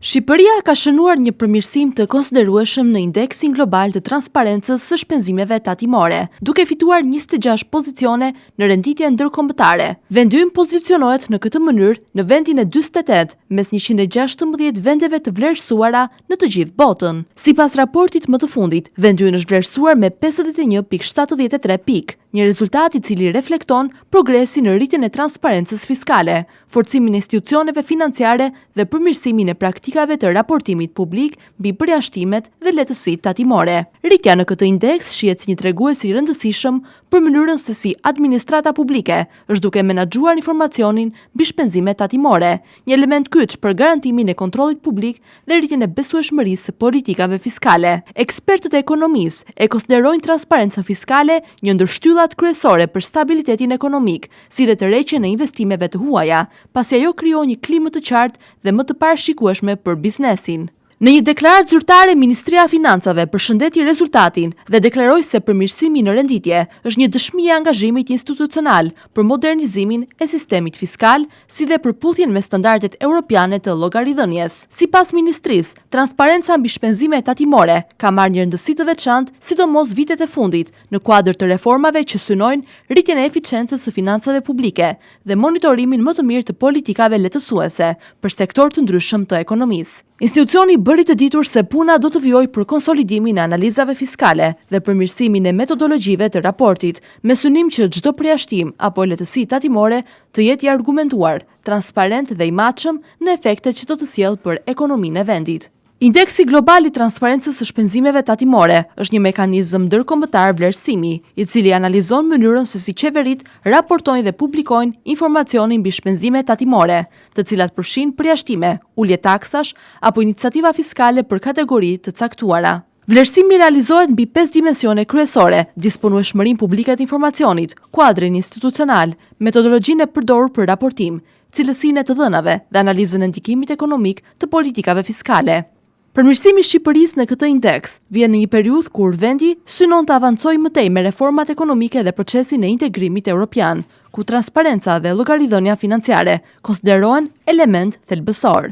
Shqipëria ka shënuar një përmirësim të konsiderueshëm në Indeksin Global të Transparencës së Shpenzimeve Tatimore, duke fituar 26 pozicione në renditjen ndërkombëtare. Vendi ynë pozicionohet në këtë mënyrë në vendin e 48 mes 116 vendeve të vlerësuara në të gjithë botën. Sipas raportit më të fundit, vendi ynë është vlerësuar me 51.73 pikë, një rezultat i cili reflekton progresin në rritjen e transparencës fiskale, forcimin e institucioneve financiare dhe përmirësimin e praktikave të raportimit publik mbi përjashtimet dhe lehtësitë tatimore. Rritja në këtë indeks shihet si një tregues i rëndësishëm për mënyrën se si administrata publike është duke menaxhuar informacionin mbi shpenzimet tatimore, një element kyç për garantimin e kontrollit publik dhe rritjen e besueshmërisë së politikave fiskale. Ekspertët e ekonomisë e konsiderojnë transparencën fiskale një ndër shtyllat kryesore për stabilitetin ekonomik, si dhe tërheqjen e investimeve të huaja, pasi ajo krijon një klimë të qartë dhe më të parashikueshme për biznesin. Në një deklaratë zyrtare, Ministria e Financave përshëndeti rezultatin dhe deklaroi se përmirësimi në renditje është një dëshmi e angazhimit institucional për modernizimin e sistemit fiskal, si dhe përputhjen me standardet europiane të llogaridhënies. Sipas ministrisë, transparenca mbi shpenzimet tatimore ka marrë një rëndësi të veçantë, sidomos vitet e fundit, në kuadër të reformave që synojnë rritjen e eficiencës së financave publike dhe monitorimin më të mirë të politikave lehtësuese për sektorë të ndryshëm të ekonomisë. Institucioni bëri të ditur se puna do të vijojë për konsolidimin e analizave fiskale dhe përmirësimin e metodologjive të raportit, me synim që çdo përjashtim apo lehtësi tatimore të jetë i argumentuar, transparent dhe i matshëm në efektet që do të sjellë për ekonominë e vendit. Indeksi Global i Transparencës së Shpenzimeve Tatimore është një mekanizëm ndërkombëtar vlerësimi, i cili analizon mënyrën se si qeveritë raportojnë dhe publikojnë informacionin mbi shpenzimet tatimore, të cilat përfshijnë përjashtime, ulje taksash apo iniciativa fiskale për kategori të caktuara. Vlerësimi realizohet mbi pesë dimensione kryesore, disponueshmërinë publike të informacionit, kuadrin institucional, metodologjinë e përdorur për raportim, cilësinë e të dhënave dhe analizën e ndikimit ekonomik të politikave fiskale. Përmirësimi i Shqipërisë në këtë indeks vjen në një periudhë kur vendi synon të avancojë më tej me reformat ekonomike dhe procesin e integrimit europian, ku transparenca dhe llogaridhënia financiare konsiderohen element thelbësor.